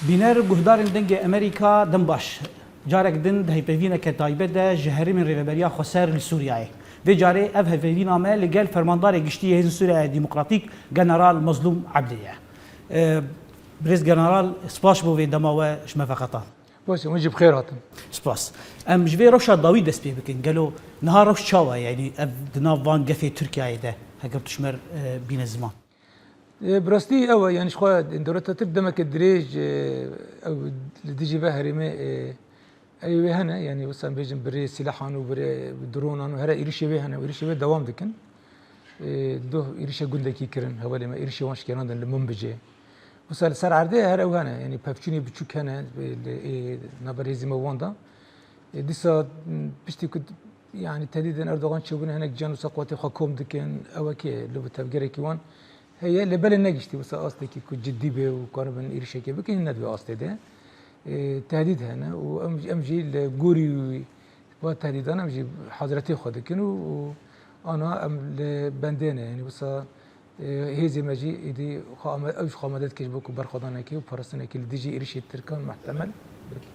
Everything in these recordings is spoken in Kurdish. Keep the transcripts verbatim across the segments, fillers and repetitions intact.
Bîner û guhdarên Dengê Amerîka, dem baş. Carek din di hevpeyvîneke taybet de ji herêmên Rêveberiya Xweser li Sûriyeyê. Vê carê ev hevpeyvîna me li gel Fermandarê Giştî yê Hêzên Sûriyeyê Demokratîk, General Mazlûm Ebdî ye. E, Birêz General, spas bo vê dema we ji me veqetan. Baş e, hûn jî bi xêr hatin. Spas. Em ji vê rewşa dawî dest pê bikin. Gelo niha rewş çawa ye? Yanî ev di nav van gefê Tirkiyeyê de, heger tu ji me re, e, bîne ziman. E, bi rastî ew e, yanî ji xwe dewleta Tirk demeke dirêj, e, ew li dijî ve herêmê, e, ew wê hene, yanî wisa em bêjin bi rê sîlahan û bi rê dronan û here êrişê wê hene û êrişê wê dewam dikin. E, doh êrişê gundekî kirin, hevalê me êrişê wan şikênandin li Minbicê. Wisa li ser erdê her ew hene, yanî pevçûnê biçûk hene, e, li, e, navberê hêzên me wan de. E, dîsa, m, piştî ku, yanî tehdîdên Erdogan çêbûne, hinek ciyan wisa quwetê xwe kom dikin, ew eke li bi tevgerekî wan heye, lê belê negiştî wisa astekî ku cidî be û karibin êrişekê bikin, ne di vê astê de. E, tehdîd hene û em, em jî li gorî va tehdîdan em jî hazretê xwe dikin û, û ana em li bendê ne, yanî wisa E, hêzê me jî êdî xwe ame-, ew jî xwe amade dike ji bo ku berxwedanekê û parastinekê li dijî êrişê Tirkan muhtemel bike.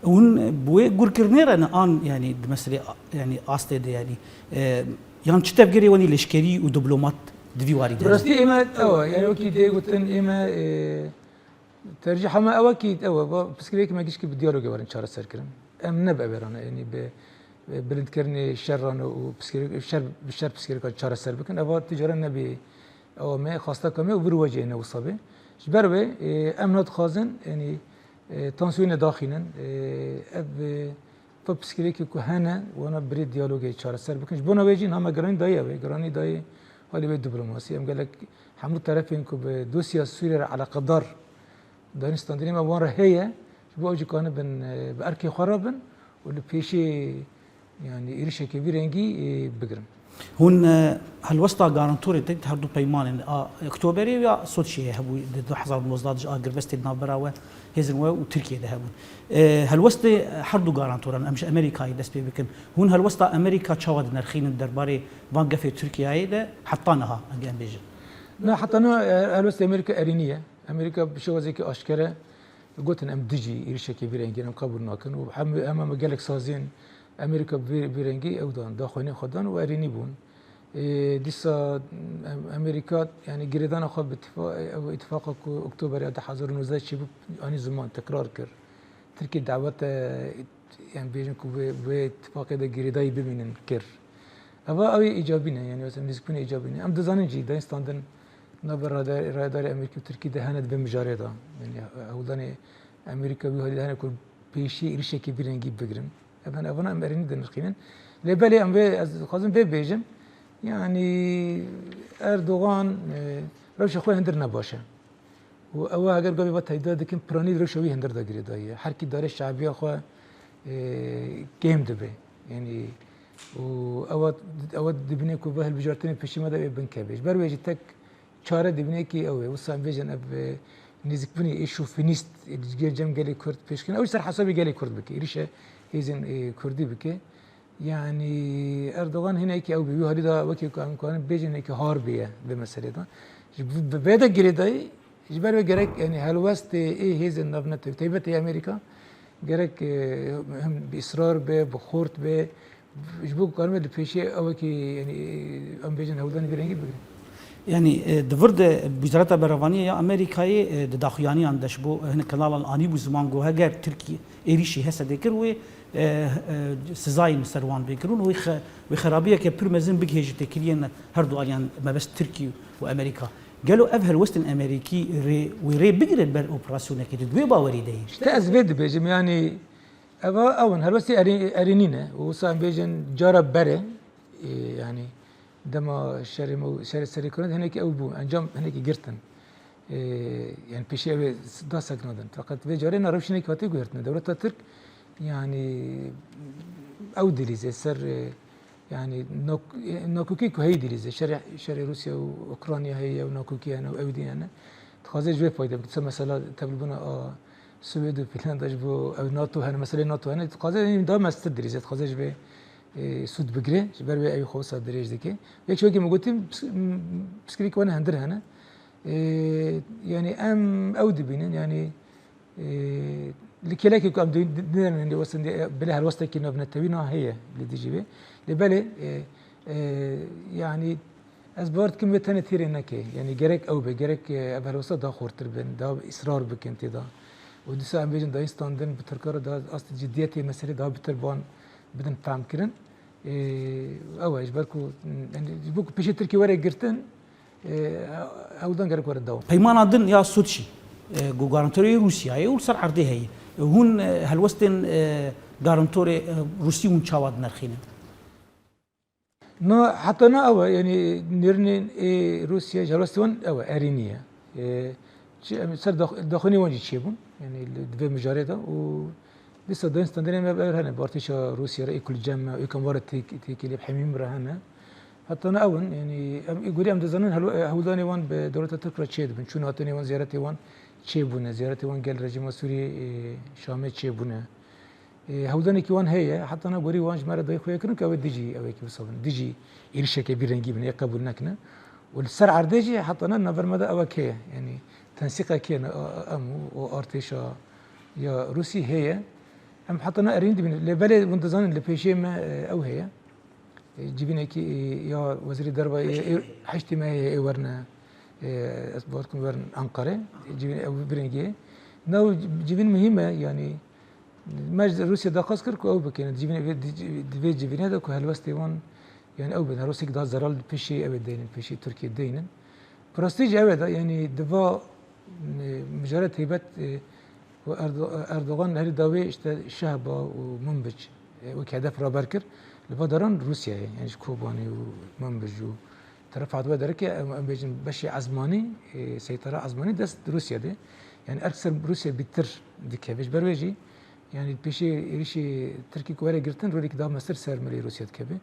Hûn bi wê gurkirinê re ne an, yanî di meselê, yanî astê de, yanî, e, yan çi tevgerê wenî leşkerî û diplomat di vî warî de? Bi rastî ême ew e, yanî wekî tê gotin ême, e, Tercîha me ew e kî ew e, va pirsgirêkê me gişkî bi diyalogê werin çareserkirin. Em ne bi ev re ne, yanî bi, bi bilindkirinê şeran û pirsgirêk, şer, bi şer pirsgirêka çareser bikin. Eva tu cara nebê ew me, xwesteka me û vir wecihê ne wisa be. Ji ber wê, e, em nadixwazin, yanî, e, tansiyonê daxînin, e, ev, e, Ev pirsgirêkê ku hene, wana bi rê diyalogê çareser bikin. Ji bona wê jî niha me giranî dayê ew ê, giranî dayê halê wê diplomasî. Em gelek hemû terefên ku bi dosya Sûriyê re eleqedar danûstandinê me wan re heye, ji bo ew jî kanibin, e, bi erkê xwe re bin û li pêşê, yanî êrişeke vî rengî, e, bigirin. Hûn, e, helwesta garantorê te di her du peymanên a Oktoberê ya Soçiyê hebû di du hezar û nozdeh de ji agirbestê di navbera we, hêzên we û Tirkiyê de hebûn. E, helwestê her du garantoran, em ji Amerîkayê dest pê bikin. Hûn helwesta Amerîka çawa dinirxînin derbarê van gefê Tirkiyeyê de heta niha, ege em bêjin? Na, heta niha, e, helwestê Amerîka erênî ye. Amerîka bi şêwazekî aşkere gotin, em dijî êrişekê vî rengî ne, em qebûl nakin û hem, hema me gelek saziyên Amerîka vî, vî rengî ew dan, daxuyaniyên xwe dan û erênî bûn. Ê, dîsa em, Amerîka, yanî girêdana xwe bi tifa-, ew îtifaqa ku Oktoberê du hezar û nozdeh çêbû, anî ziman, tekrar kir. Tirkiye dawete, yanî bêjin ku vê, vê îtifaqê de girêdayî bimînin kir. Eva ew ê îcabî ne, yanî wesa nêzîkbûnê îcabî ne. Em dizanin jî, dayîn standin navber radarê, radarê Amerîkî û Tirkî de hene di vê mijarê de. Yanî hewldanê Amerîka wî halî de hene ku pêşî êrişekî vî rengî bigirin. Ev hene, evana em erênî dinirxînin. Lê belê em vê, ez dixwazim vê bêjim. Yanî Erdogan, e, rewşa xwe hindir ne baş e. Û ew heger gavê ve teyda dikin, piranî di rewşa wî hindir de girêdayî ye. Her kî dare şebiya xwe, e, kêm dibe. Yanî û ew, ew dibîne ku ve hilbijartinê pêşî me de wê bin keve. Ji ber wê jî tek çare dibîne kî ew e. Wisa em bêjin ev, e, nêzîkbûnê ê şofînîst, e, ji cem gelê Kurd pêşkirine. Ew ji ser hesabê gelê Kurd bike. Êrîşe hêzên, e, Kurdî bike. Yanî Erdogan hinekî ew bî. Wî halî de wekî ku em karin bêjin hinekî harbî ye vê meselê de. Ji bi, bi vê de girêdayî, ji ber wê gerek, yanî helwestê ê hêzên navnetewî, taybetê Amerîka, gerek, e, him bi israr be, bi xurt be, ji bo ku karime di pêşê ew wekî, yanî, em bêjin hewldanê vî rengî bigirin. Yanî, e, di vir de Wezareta Berevaniyê ya Amerîkayê, e, di daxuyaniyan de ji bo hinek kanalan anîbû ziman ku heger Tirkiye êrîşî Hesedê kir, wê, e, e, sizayên li ser wan bê kirin û wê xe-, wê xerabiyeke pir mezin bigihêje têkiliyên her du aliyan, mebest Tirkî û Amerîka. Gelo ev helwestên Amerîkî rê, wê rê bigire ber operasyonekê, tu di wê bawerî de yî? Îşte ez vê dibêjim, yanî eva ew in, helwestê erê-, erênî ne û wisa em bêjin cara berê, e, yanî dema şerê me û şerê serê kirin hinekî ew bû, encam hinekî girtin. E, yanî pêşî ew ê da sek nadin. Feqet vê carê na rewşînekî hatiye guhertine. Dewleta Tirk, yanî ew dilîze ser, e, yanî nak-, e, nakokî ku heyî dilîze. Şerê, şerê Rûsya û Ukrayna heye, ew nakokî hene û ew dî hene. Dixwaze ji vê fayde bike. Dîsa mesela tevlibûna a Swêd û Fînlanda ji bo ew NATO hene, meselê NATO hene. Dixwaze yanî daha mestir dilîze. Dixwaze ji vê, e, sûd bigire. Ji ber wê ew xwe wisa dirêj dike. Yek ji wekî min gotî, pis-, m-, pirsgirêkê wan hindir hene. E, yanî em ew dibînin, yanî E, li kêlekê ku em dê-, dê-, dê-, dê-, westin dê-, belê helwestekî navnetewî na heye li dijî vê. Lê belê, e, e, yanî ez bawer dikim vê tenê têrê neke. Yanî gerek ew be, gerek, e, ev helwesta daha xurtir bin, daha israr bikin tê de. Û dîsa em bêjin dayîn standin bi Tirka re daha astê ciddiyetê meselê daha bitir ban bidin fehm kirin. E, ew e, ji ber ku, yanî ji bo ku pêşê Tirkî were girtin, e, hewldan gerek were dewam. Peymana din ya Soçî, e, ku garantorê Rûsyayê û li ser erdê heye. E, hûn, e, helwestên, e, garantorê, e, Rûsî hûn çawa dinirxînin? Na, heta na ew e, yanî nêrînên ê Rûsya ji helwestê wan ew e, erênî ye. E, çi, em ser dax-, daxuyaniyê wan jî çêbûn, yanî li, di vê mijarê de û dîsa dayîn standinên me ev hene, bi artêşa Rûsya re, ê ku li cem me, ê ku em were têk-, têkilî bi hemî min re hene. Heta ne ew in, yanî em, ê gorî em dizanin helo-, hewldanê wan bi dewleta Tirk re çê dibin. Çûn hatinê wan, ziyaretê wan çêbûne. Ziyaretê wan gel rejîma Sûriyê, ê, Şamê çêbûne. Ê, hewldanekî wan heye, heta ne gorî wan ji me re dayî xwe kirin ku ew ê dijî ew ê ki bisavin, dijî êrişeke vî rengî bin, ê qebûl nekine. Û li ser erdê jî heta ne navber me de ewek heye. Yanî tensîqek heye, em û, û artêşa ya Rûsî heye. Em heta ne erênî dibînin. Lê belê hûn dizanin li pêşiyê me, e, ew heye. E, civînekî, e, ya Wezîrê Derve, e, e, heştê me heye, ê werine, e, ez bawer dikim werin Anqarê. Civîn ew vî rengî ye. Na ew civîn muhîm e, yanî me ji Rûsya daxwaz kir ku ew bikêne. Civîn, di vê civînê de ku helwestê wan, yanî ew bin, helwestekî daha zelal pêşî ew ê deynin, pêşî Tirkiyê deynin. Bi rastî jî ew e de, yanî di va, e, mijara taybet, e, û Erdo-, Erdogan herî dawê işte Şehba û Munbic, e, wek hedef raber kir. Li va daran Rûsyayê, yanî ji Kobanê û Munbic û teref hatibû dereke, em, em bêjin beşê ezmanî, e, seytara ezmanî dest Rûsya de. Yanî erk ser Rûsya bîtir dikeve. Ji ber wê jî, yanî pêşê êrişê Tirkî ku were girtin, rolekî daha mestir ser milê Rûsya dikeve.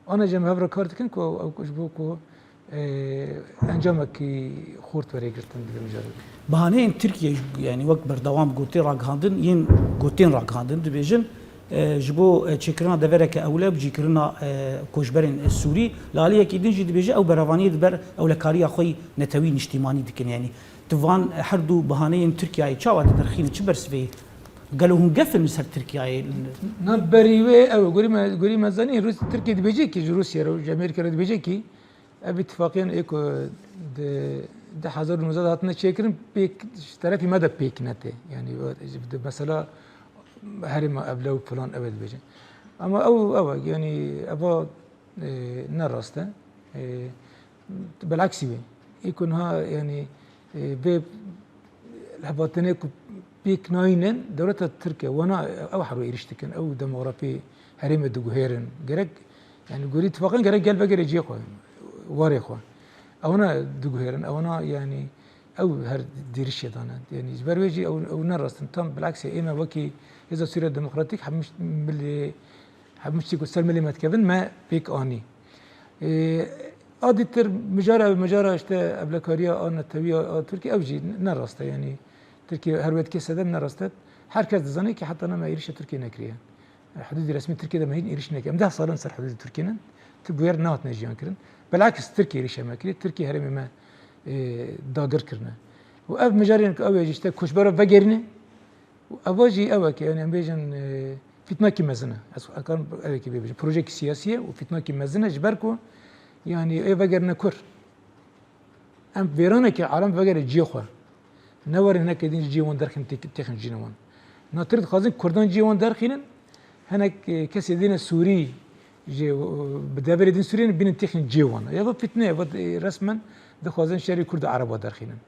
Ana jî em hev re kar dikin ku ew, ji bo ku, e, encamekî xurt were girtin di vê mijarê de. Bahaneyên Tirkiye, yanî wek berdewam gotê ragihandin, yên gotên ragihandin dibêjin, e, ji bo, e, çêkirina devereke ewle, bi cîkirina, e, koçberên, e, Sûrî, li aliyekî din jî dibêje ew berevaniyê di ber ewlekariya xwe yî netewî niştîmanî dikin. Yanî tu van her du bahaneyên Tirkiyeyê çawa dinirxînin, çi bersivê? Gelo hûn gef in li ser Tirkiyeyê? Na berî wê ew, gorî me, gorî me zanî, Rûs-, Tirkiye dibêje kî ji Rûsya re û ji Amerîka re dibêje kî, ev îtifaqiyan ê ku di du hezar û nozde de hatine çêkirin, pêk, ji terefî me de pêk netê. Yanî, di mesela herêma Ewle û filan ew ê dibêje. Ama ew, ew e, yanî, eva, e, ne rast e. E, Bileksî wê. Ê ku niha, yanî, e, vê hevatinê ku pêk nayînin, dewleta Tirk e, wana ew hero êrîş dikin, ew demografî herêmê diguhêrin. Gerek, yanî gorî tifaqan gerek gel vegere cihê xwe, warê xwe. Ewana diguhêrin, ewana, yanî ew her dêrişê dane. Yanî ji ber wê jî ew, ew ne rast in. Tam bileksê ê me wekî Hêza Sûriya Demokratîk hemû milê, hemû tiştî ku ser milê me dikevin me pêk anî. Ê, a dîtir mijara, mijara işte evlekariya a netewî ya a Tirkiyê ew jî ne rast e, yanî Tirkiye her wê dikê sedem ne rast e. Her kes dizane ki heta niha me êrişa Tirkiye nekiriye. Hududî resmî Tirkiye de me hîn êrîş nekir. Em deh sal in ser hududê Tirkiye ne. Tu bûyer nehatine jiyan kirin. Bilakis Tirkiye êrîşa me kiriye. Tirkiye herêmê me, e, dagir kirine. Û ev mijarên ku ew ê jî işte koçbera vegerîne, û eva jî ew e ke, yanî em bêjin, e, fîtnakî mezin e. Ez, ez karim ew ê kî bêjim. Projeyekî siyasî ye û fîtnakî mezin e ji ber ku, yanî, ê vegerine kur. Em vêraneke alem vegere cihê xwe. Ne werin hinekê din ji cihê wan derxin têk-, têxin cihê wan. Na tir dixwazin kurdan cihê wan derxînin, hinek, e, kesê dîne Sûrî ji, e, bi deverê din Sûrî bînin têxin cihê wan. Ya va fîtne ye, va, e, resmen dixwazin şerê Kurd û Ereba derxînin.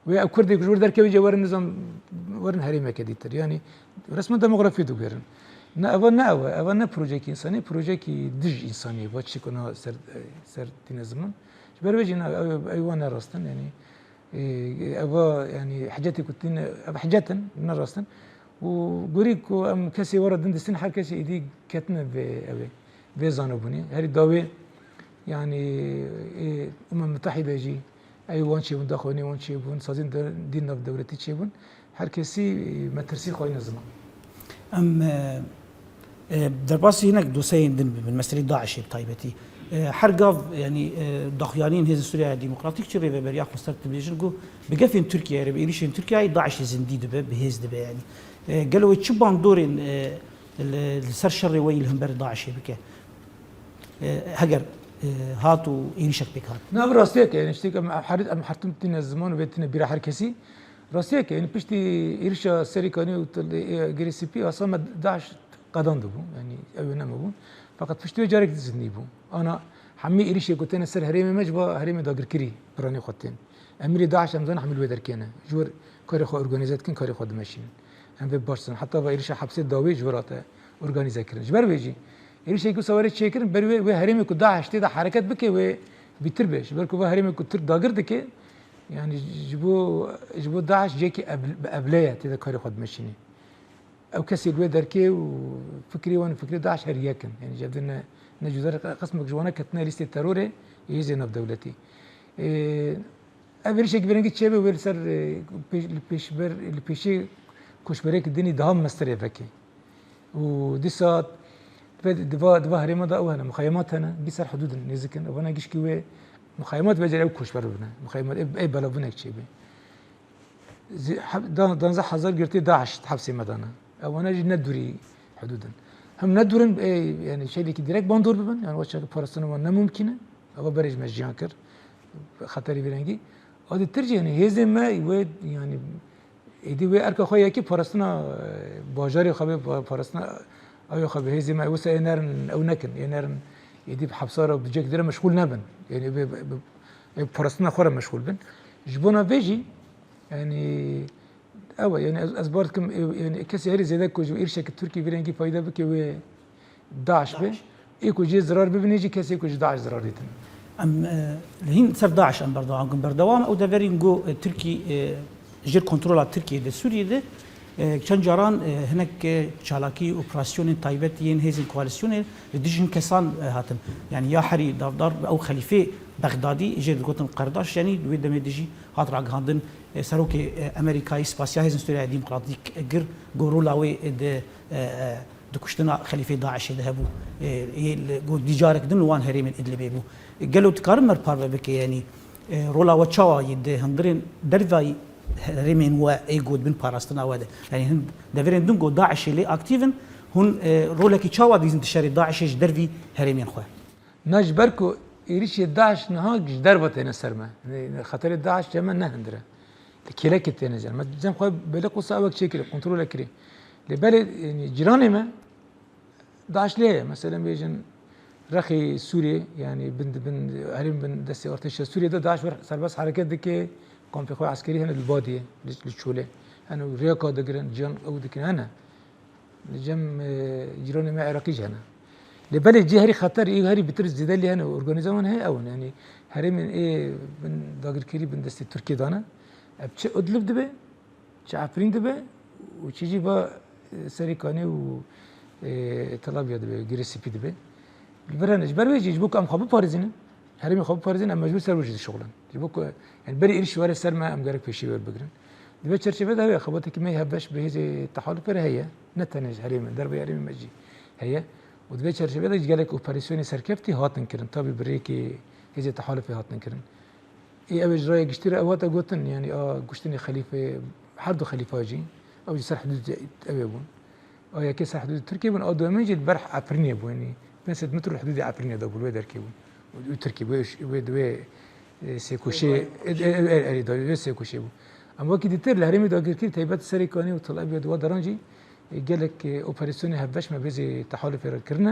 Wê ev Kurdê ku ji wir derkevî jê werin nizam, werin herêmeke dîtir. Yanî resmen demografî diguherin. Ne, eva ne ew e, eva ne projeyekî însanî, projeyekî dij însanî ye. Va çi ku niha ser, ser tîne ziman. Ji ber wê jî ne, ew, ew wan ne rast in, yanî, e, eva, yanî hicetê ku tîne, ev hicet in, ne rast in. Û gorî ku em kesê we re din distin, her kesê êdî ketine vê ew ê, vê zanebûnê. Herî dawê, yanî, ê, Umem Mutehîde jî, ey wan çêbûn, daxuyaniyê wan çêbûn, saziyên de-, dîn navdewletî çêbûn. Her kesî, e, metirsî xwe yîne ziman. Em, e, e, derbasî hinek dosyayên din bibin, meselê DAIŞê bi taybetî. E, her gav, yanî, e, daxuyaniyên Hêzên Sûriyeya Demokratîk çi rêveberiya xweser dibêjin ku bi gefên Tirkiyeyê re, bi êrîşên Tirkiyeyê DAIŞê zindî dibe, bi hêz dibe yanî. E, gelo wê çi bandorên, e, li, li ser şerê we yî li hember DAIŞê bike? E, heger, e, hat û êrîşek pêk hat. Na, ev rastiyek e. Yanî, tiştek em her, em her tim tîne ziman û vê tîne bîra her kesî. Rastiyek e. Yanî, piştî êrîşa Serê Kanê û Til-, e, Girê Spî, aslan me DAIŞ qedandibû, yanî ew ê nemibûn. Feqet piştî wê carek zindî bû. Ana hemî êrîşê ku têne ser herêmê me ji va herêmê dagirkirî piranê xwe tên. Emirê DAIŞ em zanin hemî li wê derkê ne. Ji wir karê xwe organîze dikin, karê xwe dimeşînin. Em vê baş zanin. Heta va êrîşa hepsê dawî ji wir hate organîze kirin. Ji ber vê jî êrîşekî wisa were çêkirin, ber wê, wê herêmê ku DAIŞ tê de hereket bike wê bîtir be. Ji ber ku va herêmê ku Tirk dagir dike, yanî ji bo, ji bo DAIŞ cihekî ev-, bi evle ye, tê de karê xwe dimeşînî. Ew kesê li wê derkê û fikrê wan û fikrê DAIŞ her yek in. Yanî ji hev de ne, ne cuda re qismek ji wana ketine lîstê terorê ê hêzên navdewletî. Ê, ev êrîşekî vê rengî çêbe wê li ser, ê, pêş-, li pêşber-, li pêşê koçberekî dinî daha mestirê veke. Û dîsa ve diva, diva herêma de ew hene, muxeyemat hene, bî ser hidûd in, nêzik in. Ewana gişkî wê muxeyemat vecere ew koçber bibine. Muxeyemat ê, ê belavbûnek çêbe. Zî-, heb-, dan-, danzdeh hezar girtî DAIŞ di hepsê me de ne. Ewana jî ne dûrî hidûd in. Hem ne dûr in, ê, yanî şeklekî direkt bandor bibin, yanî wek çaxê parastina wan ne mumkîn e. Ewa berê ji me jiyan kir. Xeterî vî rengî. A dîtir jî, yanî hêzên me wê, yanî êdî wê erka xwe yekî parastina, e, bajarê xwe bê, pa-, parastina ew xwe bi hêzên me, wisa ê nerin, ew nekin, ê nerin, êdî bi hepsa re, bi cek dire meşxûl nebin. Yanî bi, bi, bi, ê parastina xwe re meşxûl bin. Ji bona vê jî, yanî, ew e, yanî ez, ez bar dikim, ê, yanî kesê herî zêde ku ji êrişeke Tirkî vî rengî fayde bike wê DAIŞ be. DAIŞ. Ê ku jê zirar bibîne jî kesê ku ji DAIŞ zirar dîtin. Em, e, li hîn ser DAIŞ em berdewam kin. Berdewam ew deverên ku, e, Tirkî, e, jêr kontrola Tirkiyê de, Sûriyê de, e, çend caran, e, hinek, e, çalakî, operasyonên taybet yên hêzên koalîsyonê li dijî hin kesan, e, hatin. Yanî ya herî davdar ew xelîfê Bexdadî jê digotin Qerdaş, yanî di wê demê de jî hat ragihandin, e, serokê, e, Amerîkayê spasiya Hêzên Sûriyeya Demokratîk kir, got rola wê, e, di, e, e, di kuştina xelîfê DAIŞê de hebû. E, yê li, got dî carek din li wan herêmên Idlibê bû. E, gelo dikarin me parve bike, yanî, e, rola we çawa yê di hundirên dervayî herêmên we ê got bin parastina we de? Yanî hin deverên din got DAIŞê lê aktîv in, hûn, e, rolekî çawa dîzin di şerê DAIŞê ji dervî herêmên xwe? Na ji ber ku êrişê DAIŞ niha ji derve têne ser me. Xeterê DAIŞ cem me ne hundir e. Li kêlekê têne ser me. Cem xwe belê qûsa ewek çêkirî, kontrolek kirî. Lê belê, yanî cîranê me DAIŞ lê ye. Mesela bêjin Rexê Sûriyê, yanî bin, bin, herêm bin destê artêşa Sûriyê de DAIŞ wer serbest hereket dike, kampê xwe eskerî hene li Badiyê, li, li Çolê. Hene rêka digirin, ciyan ew dikin, hene. Li cem, e, cîranê me Iraqî jî hene. Lê belê cî herî xeter, ê herî bitir zêde lê hene, organîze wan heye ew in. Yanî herêmên ê bin dagirkerî bin destê Tirkiyê dane. Ev çi Idlib dibe, çi Efrîn dibe û çi jî va, e, Serê Kanê û, e, Tel Aviv dibe, Girê Spî dibe. Li vir hene, ji ber wê jî, ji bo ku em xwe biparêzînin, herêmê xwe biparêzin, em mecbûr ser wê jî dişuxulin. Ji bo ku, yanî berî êrîş were ser me, em gerek pêşî wê bigirin. Di vê çerçevê de heye, xebateke me yê hevbeş bi hêzê tehalufê re heye. Ne tenê ji herêmê, derveyî herêmê me jî heye. Û di vê çerçevê de jî gelek operasyonê serkeftî hatin kirin. Tabî bi rêkê hêzê tehalufê hatin kirin. Ê ew ê ji raya giştî re ew hate gotin, yanî a kuştinê xelîfê, her du xelîfa jî, ew jî ser hidûdê ew ê bûn. A yekê ser hidûdê Tirkiyê bûn, a duyemîn jî li ber Efrînê bû, yanî pênc sed metr li hidûdê Efrînê de bû, li wê derkê bû. Û Tirkiyê bû, wê, wê di wê, e, sêkoşê, e, e, e, erê da, wê sêkoşê bû. Em wekî dîtir li herêmê dagirkirî taybet Serê Kanê û Tel Aviv di wa deran jî, e, gelek, e, operasyonê hevbeş me bêzê tehalufê re kirine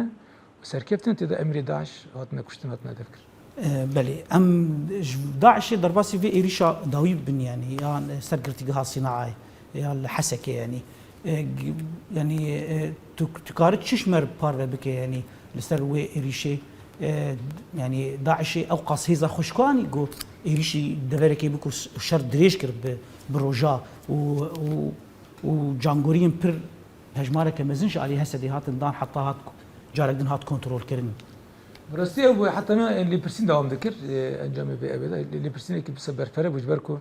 û serkeftin tê de emirê DAIŞ hatine kuştin, hatine hedefkirin. E, belê, em ji DAIŞê derbasî vê êrîşa dawî bibin, yanî, yan ser girtîgeha Sînaayê, ya li Hesekê, yanî, e, g-, yanî, e, tu, tu kari çi ji me re parve bike, yanî, li ser wê êrîşê, e, yanî, DAIŞê ew qas hêza xwe şikanî ku êrîşî deverekê bike û s-, û şer dirêj kir bi, bi roja û, û, û cangoriyên pir hejmareke mezin ji alî Hesedê hatin dan heta hat, carek din hat kontrolkirin. Bi rastî ew heta niha lêpirsîn dewam dikir, e, encamê vê ev ê de. Lê-, lêpirsînekî bisa berfere bû, ji ber ku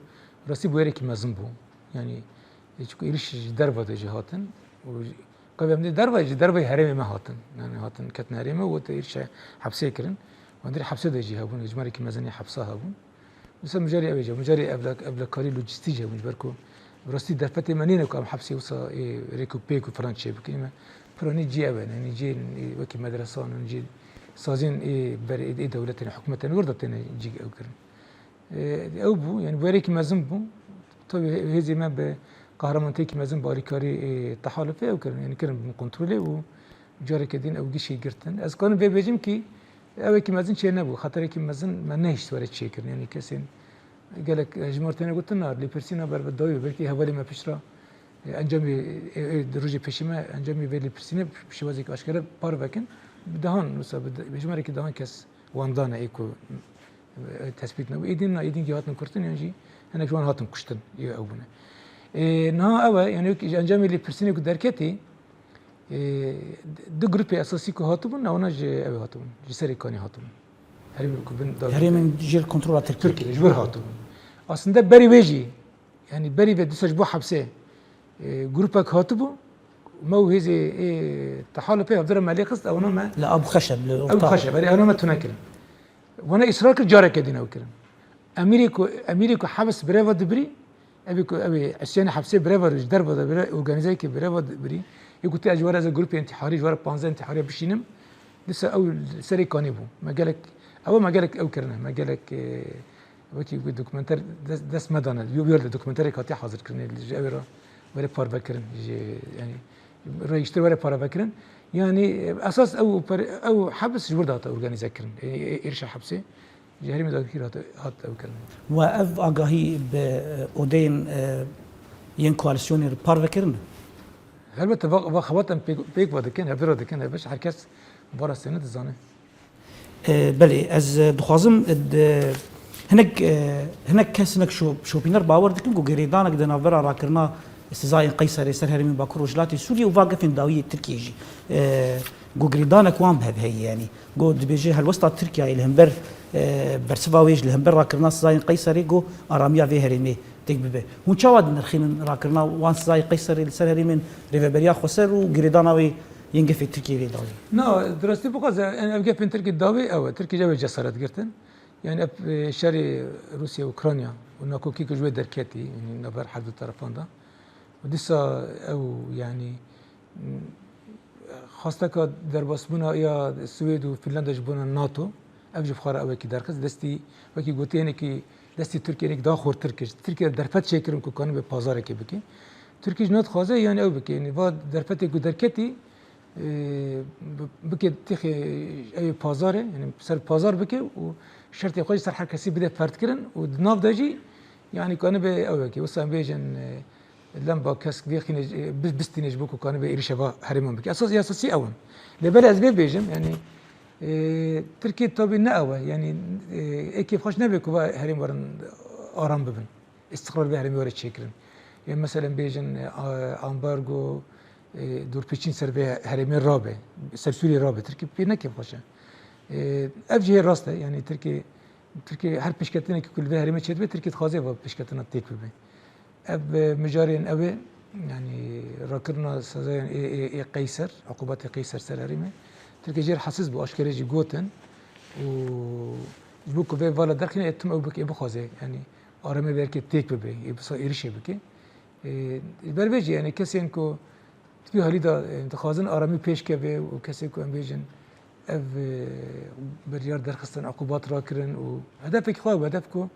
rastî bûyereke mezin bû. Yanî, e, çiku êrîş ji derve de jî hatin. Û ji, gavê em dê derve, ji derveyî herêmê me hatin. Yanî hatin ketin herêmê û te êrîşa hepsê kirin. Wan dirê hepsê de jî hebûn, hejmarekî mezin ê hepsa hebûn. Dîsa mijarê ew ê jî, mijarê evla-, evlakarî lojîstî jî hebûn, ji ber ku bi rastî derfetê me nîne ku em hepsê wisa ê rêk û pêk û filan çêbikin. Ê me piranî cî ew e, yanî cî, ê, wekî medresan, cî saziyên ê ber ê, ê dewletê ne, hikûmetê ne, wir de têne cî ew kirin. Ê, ew bû, yanî werêkî mezin bû. Tabî hê-, hêzê me bi qehremaniyekî mezin bi alîkarî, ê, tehalufê ew kirin, yanî kirin bin kontrolê û careke din ew gişî girtin. Ez kanim vê bêjim kî ewekî mezin çê nebû, xeterekî mezin me nehişt were çêkirin. Yanî kesên gelek hejmar têne gotin, na, lêpirsîna ber bi dawî, belkî hevalê me pişt re, e, encamê, e, e, di rojê pêşî me encamê vê lêpirsînê bi şêwazekî aşkere parve kin. Bi dehan, wisa bi de-, bi hejmarekî dehan kes wan dane ê ku, e, tespît nebû. Êdîn na, êdîn jî hatin kurtin yan jî hinek ji wan hatin kuştin, yê ew bûne. E, niha ew e, yanî wekî ji encamê lêpirsînê ku derketî, e, du grûpê esasî ku hatibûn, ewana ji ew hatibûn, ji Serê Kanê hatibûn. Herêmên ku bin da Herêmên jêr kontrola Tirkiyê. Tirkiyê, ji wir hatibûn. Aslında berî wê jî, yanî berî vê dîsa ji bo hepsê, e, grûpek hatibû, me û hêzê ê tehalufê hevdira me lê xist, ewana me Li Abu Xeşeb, li Ew orta. Xeşeb, erê, ewana me tune kirin. Wana îsrar kir, careke din ew kirin. Emîrê ku, emîrê ku hebs bireva dibirî, evê ku ew ê îsyanê hepsê bireva ji derve de bire, organîzeyekê bireva dibirî, ê ku tu ez ji we re ez ê grûpê întiharî, ji we re panzdeh întiharî bişînim, dîsa ew li Serê Kanê bû. Me gelek, ew me gelek ew kirine, me gelek, e, wekî wî dokumenter des-, dest me dane. Yo, yo li dokumenterek hatiye hazir kirinê, ji ew re were parve kirin, ji, yanî, rayiştir were parve kirin. Yanî, esas ew per-, ew hebs ji wir de hate organîze kirin. E, e, êrişa hepsê ji herêmê dagirkirî hate, hat ew kirin. We ev agahî bi, e, odeyên, e, yên koalîsyonê re parve kirin? Helbete, va, va xebat em pêk, pêk ve dikin, hevdira dikin, her beş, her kes va rastiyane dizane. E, belê, ez, e, dixwazim, e, di, hinek, e, hinek kes, hinek şo-, şopîner bawer dikin ku girêdanek di navbera rakirina sizayên Qeyserê ser herêmên Bakur Rojhilatê Sûriyê û va gefên dawiyê Tirkiyê jî, e, ku girêdanek wan bi hev heye, yanî ku dibêje helwesta Tirkiyeyê li hember, e, bersiva wê jî li hember rakirina sizayên Qeyserê ku aramiya vê herêmê têk bibe. Hûn çawa dinirxînin rakirina wan sizayê Qeyserê li ser herêmên Rêveberiya Xweser û girêdana wê yên gefê Tirkiyê vê dawî? Na, di rastî bixwaze, em ev gefên Tirkiyê dawî ew e. Tirkiyê ji ew ê cesaret girtin. Yanî ev, e, şerê Rûsya-Ukrayna û nakokî ku ji wê derketî, yanî navber her du terefan de. Û dîsa ew, yanî, xwesteka derbasbûna ya Swêd û Fînlanda ji bona nato, ev jî bi xwe re ewekî derxist. Destî, wekî gotî, hinekî destî Tirkiyê hinekî daha xurtir kir. Tirkiye derfet çêkirin ku kanibe pazarekê bike. Tirkiye jî nadixwaze, yanî ew bike. Yanî va derfetê ku derketî, e, bi-, bike têxê ew ê pazarê, yanî ser pazar bike û şertê xwe jî ser her kesî bide ferdkirin û di nav de jî, yanî kanibe ew wekî, wisa em bêjin, e, lemba kesk vêxîne, e, bi-, bistîne ji bo ku kanibe êrîşa va herêman bike. Esas, esasî ew in. Lê belê ez vê bêjim, yanî, e, Tirkiye tabî ne ew e, yanî, e, ê kêfxweş nebe ku va herêm werin aram bibin. Îstiqrar vê herêmê were çêkirin. Ê, meselen bêjin, e, a-, ambargo, e, dorpêçîn ser vê herêmê rabe, ser Sûriyê rabe, Tirkî pê ne kêfxweş e. E, ev jî hê rast e, yanî Tirkî, Tirkî her pêşketinekî ku li vê herêmê çêdibe, Tirkî dixwaze va pêşketina têk bibe. Ev, e, mijarên ew ê, yanî rakirina sazayên ê, ê, ê Qeyser, uqubatê Qeyser ser herêmê, Tirkî jê re hesiz bû, aşkere jî gotin û ji bo ku vê vala derxîne, ê tim ew bike, ê bixwaze, yanî aramê vê herêmê têk bibe, ê bisa êrişê bike. Ê, ji ber vê jî, yanî kesên ku di vî halî de, ê, dixwazin aramî pêş keve û kesê ku em bêjin ev, ê, biryar derxistin, uqubat rakirin û hedefekî xwe, hedef ku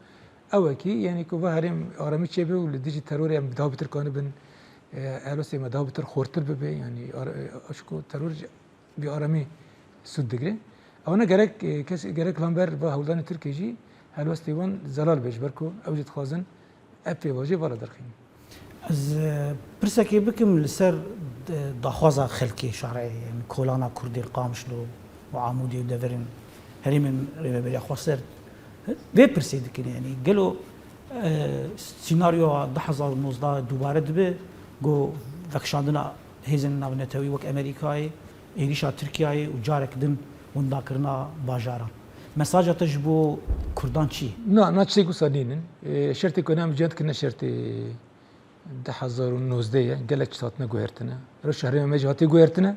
ew e kî, yanî ku va herêm aramî çêbe û li dijî terorê em daha bitir kanibin, ê, helwestê me daha bitir xurtir bibe, yanî ar-, ê, aşko teror jî bi aramî sûd digre. Ewana gerek, e, kes, gerek lamber va hewldanê Tirkiyê jî helwestê wan zelal be, ji ber ku ew jî dixwazin ev pêvajoyê vala derxînin. Ez, e, pirsekê bikim li ser, e, daxwaza xelkê şarê, yanî kolana Kurdên Qamişlo û Amûdê û deverên herêmên Rêveberiya Xweser. Vê pirsê dikin, yanî gelo, e, sînaryoya du hezar û nozdeh dubare dibe, ku vekişandina hêzên navnetewî wek Amerîkayê, êrîşa Tirkiyeyê û carek din windakirina bajaran. Mesaja te ji bo Kurdan çi ye? Na, na tiştê ku wisa nînin. Ê, şertê ku em cem dikine şertê du hezar û nozdeh ye. Gelek tişt hatine guhertine. Rewşa herêma me jî hatiye guhertine.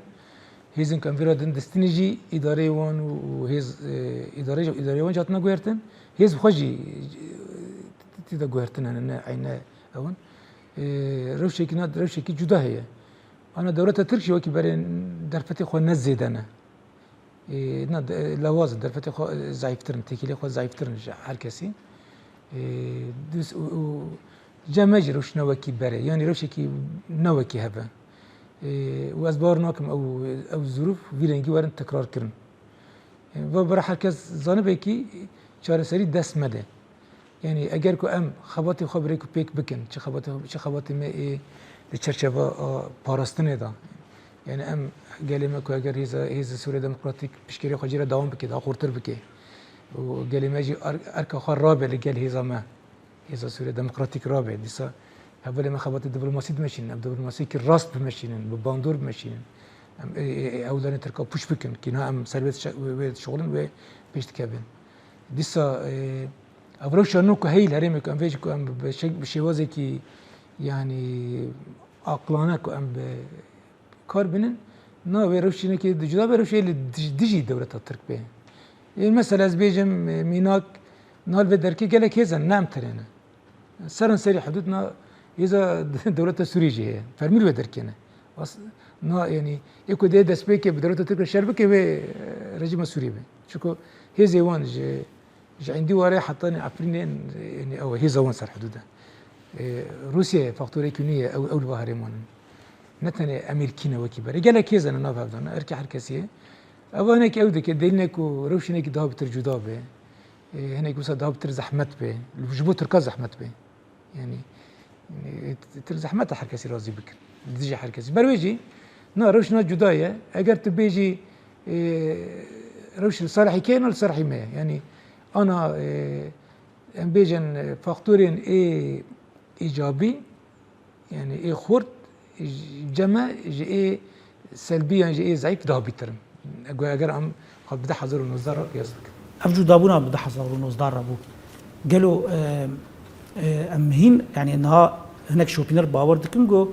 Hêzên ku em vê re din distînê jî îdareyê wan û, û hêz, e, îdareyê, îdareyê wan jî hatine guhertin. Hêz bi xwe jî, e, tê de guhertin hene, ne eyne ew in. E, rewşekî na, rewşekî cuda heye. Ana dewleta Tirk jî wekî berê derfetê xwe ne zêde ne. E, na de, lawaz in, derfetê xwe, e, zayîftir in, têkilê xwe zayîftir in ji her kesî. E, dus û, û cem me jî rewş ne wekî berê, yanî rewşekî ne wekî hev e. Ê, û ez bawer nakim ew, ew zirûf vî rengî werin tekrar kirin. Ê, va bira her kes zanibe kî çareserî dest me de. Yanî eger ku em xebatê xwe bi rêk û pêk bikin, çi xebatê, çi xebatê me ê di çerçeva a parastinê de. Yanî em gelê me ku eger hêza, hêza Sûriya Demokratîk piştgiriya xwe jê re dewam bike, daha xurtir bike. Û gelê me jî er-, erka xwe rabe li gel hêza me. Hêza Sûriya Demokratîk rabe. Dîsa hevalê me xebatê diplomasî dimeşînin. Em diplomasiyekî rast bimeşînin, bi bandor bimeşînin. Em ê, ê, ê, ewdanê Tirka pûç bikin. Kî na em ser wê dişe-, wê, wê dişuxulin, wê pêş dikevin. Dîsa, ê, ev rewşa nû ku heyî li herêmê ku em vê jî ku em bi şek-, bi şêwazekî, yanî aqilane ku em bi kar bînin, na wê rewşînekê di cuda be, rewşê li dij-, dijî dewleta Tirk be. Ê, mesela ez bêjim, e, mînak, nal vê derkê gelek hêz in, ne em tenê ne. Seranserî hudûd na hêza dewleta Sûriyê jî heye. Fermî li vê derkê ne. As-, na, yanî, ê ku dê destpêkê bi dewleta Tirk re şer bike, wê, e, rejîma Sûriyê be. Çunku hêzê wan ji Ji Îndîwarê heta nê Efrînê, yanî ew hêza wan ser hidûd e. Ê, Rûsye faktorek nû ye, ew, ew li va herêman in. Ne tenê Amerîkî ne wekî berê. Gelek hêz hene nav hev de ne, erkê her kesî ye. Ev hinekî ew dike, delîlek ku rewş hinekî daha bitir cuda be. Ê, hinek wisa daha bitir zehmet be. Ji bo Tirka zehmet be. Yanî, yanî, tir zehmet e her kesî razî bikin. Li dijî her kesî. Ber wê jî, na rewş na cuda ye. Eger tu bêjî, e, rewş li salihî kê ye, na li salihî me ye. Yanî, ana, e, em bêjin, e, faktorên ê îcabî, yanî ê xurt, ji cem me ji ê selbî yan jî ê zayîf daha bîtir in. Eger, eger em xwe bi du hezar û nozdeh re qiyas bikin. Ev cudabûna bi du hezar û nozdeh re bû. Gelo, e, e, em hîn, yanî niha hinek şopîner bawer dikin ku,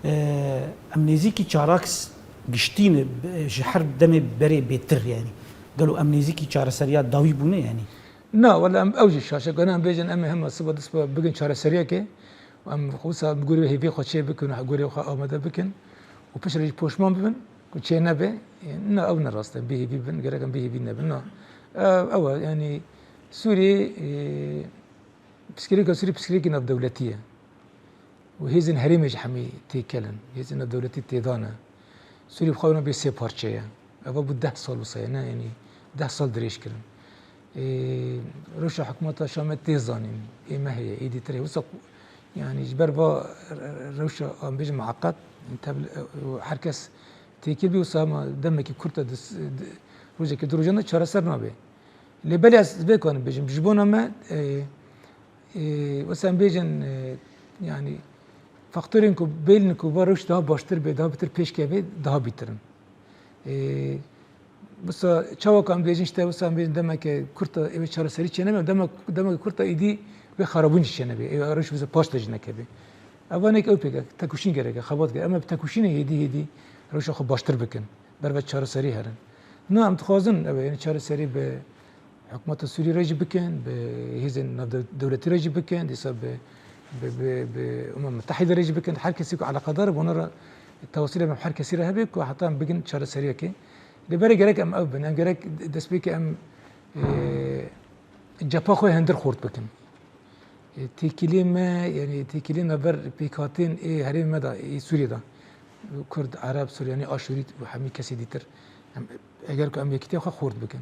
e, em nêzîkî çaraks giştî ne, bi-, ji her demê berê bêtir yanî. Gelo em nêzîkî çareseriya dawî bûne yanî? Na, wele em ew jî şaş e, ku em bêjin em ê hema siba du siba bigin çareseriyekê. Em wisa bi gorî hêviyê xwe çê bikin û gorî xwe amade bikin û piştre jî poşman bibin ku çê nebe. Na, ew ne rast e, bêhêvî bin, gerek em bêhêvî nebin. Na, ew, ew e, yanî Sûriyê, e, pirsgirêka Sûriyê pirsgirêkî navdewletî ye. Û hêzên herêmê jî hemî têkel in. Hêzên navdewletî têda ne. Sûriyê bi xwe bê sê parçe ye. Eva bû deh sal wisa ye, ne, yanî deh sal dirêj kirin. Ê, rewşa hikûmeta Şamê tê zanîn, ê me heye, êdî tir heye. Wisa ku, yanî ji ber va re-, re-, rewşa, em bêjin, mueqet, yanî tev-, û her kes têkil bî, wisa hema demekî kurt e, di s-, di, rojekê du rojan de çareser nabe. Lê belê ez vê karim bêjim, ji bona me, e, e, wisa em bêjin, e, yanî faktorên ku bêlin ku va rewş daha baştir bê, daha bitir pêş keve, daha bîtir in. Ê, wisa çawa ku em dibêjin, işte, wisa em bêjin demeke kurt e, ew ê çareserî çênebe, demek, demeke kurt e, êdî wê xerabûn jî çênebe. Ê, rewş wisa paş de jî nekeve. Ev hinek ew pêk e, tekoşîn gerek e, xebat gerek e. Em ê bi tekoşînê hêdî hêdî rewşa xwe baştir bikin. Ber ve çareserî herin. Na, em dixwazin, ew e, yanî çareserî bi Hikûmeta Sûrî re jî bikin, bi hêzên navdew-, dewletî re jî bikin, dîsa bi, bi, bi, bi Umem Mutehîde re jî bikin. Her kesî ku eleqedar e, bona re tewasîlê me bi her kesî re hebe ku heta em bigin çareseriyekê. Lê berê gerek em ev bin, em gerek destpêkê em, e, cepha xwe hindir xurt bikin. E, têkiliyê me, yanî têkiliyê navber pêkhatên ê herêmê me de, ê Sûriyê de, Kurd, Ereb, Suryanî, Aşûrî û hemî kesê dîtir. Em, eger ku em yekîtiya xwe xurt bikin.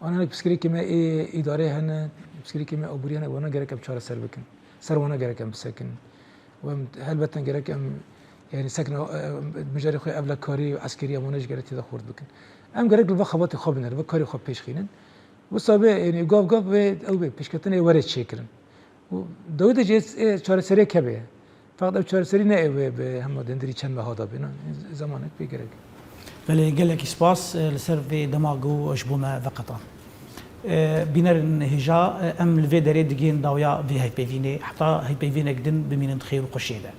An hinek pirsgirêkê me ê îdarê hene, pirsgirêkê me aborî hene, wana gerek em çareser bikin. Ser wana gerek em bisekinin. Û em helbet gerek em, yanî sekna, e, mijarê xwe evlekarî û eskerî em wana jî gerek tê de xurt bikin. Em gerek li va xebatê xwe binin, li va karê xwe pêş xînin. Wisa bê, yanî gav gav wê ew bê, pêşketinê were çêkirin. Û dawî de jî ê çareseriyek hebe. Feqet ew çareserî ne ew ê bi hema dindirî çend meha de bê, ne? Zemanek pê gerek. Belê, gelekî spas, e, li ser vê dema ku ji bo me veqetan. E, bînerên hêja, e, em li vê derê digihên dawiya vê hevpeyvînê. Heta hevpeyvînek din bimînin di xêr û xweşiyê de.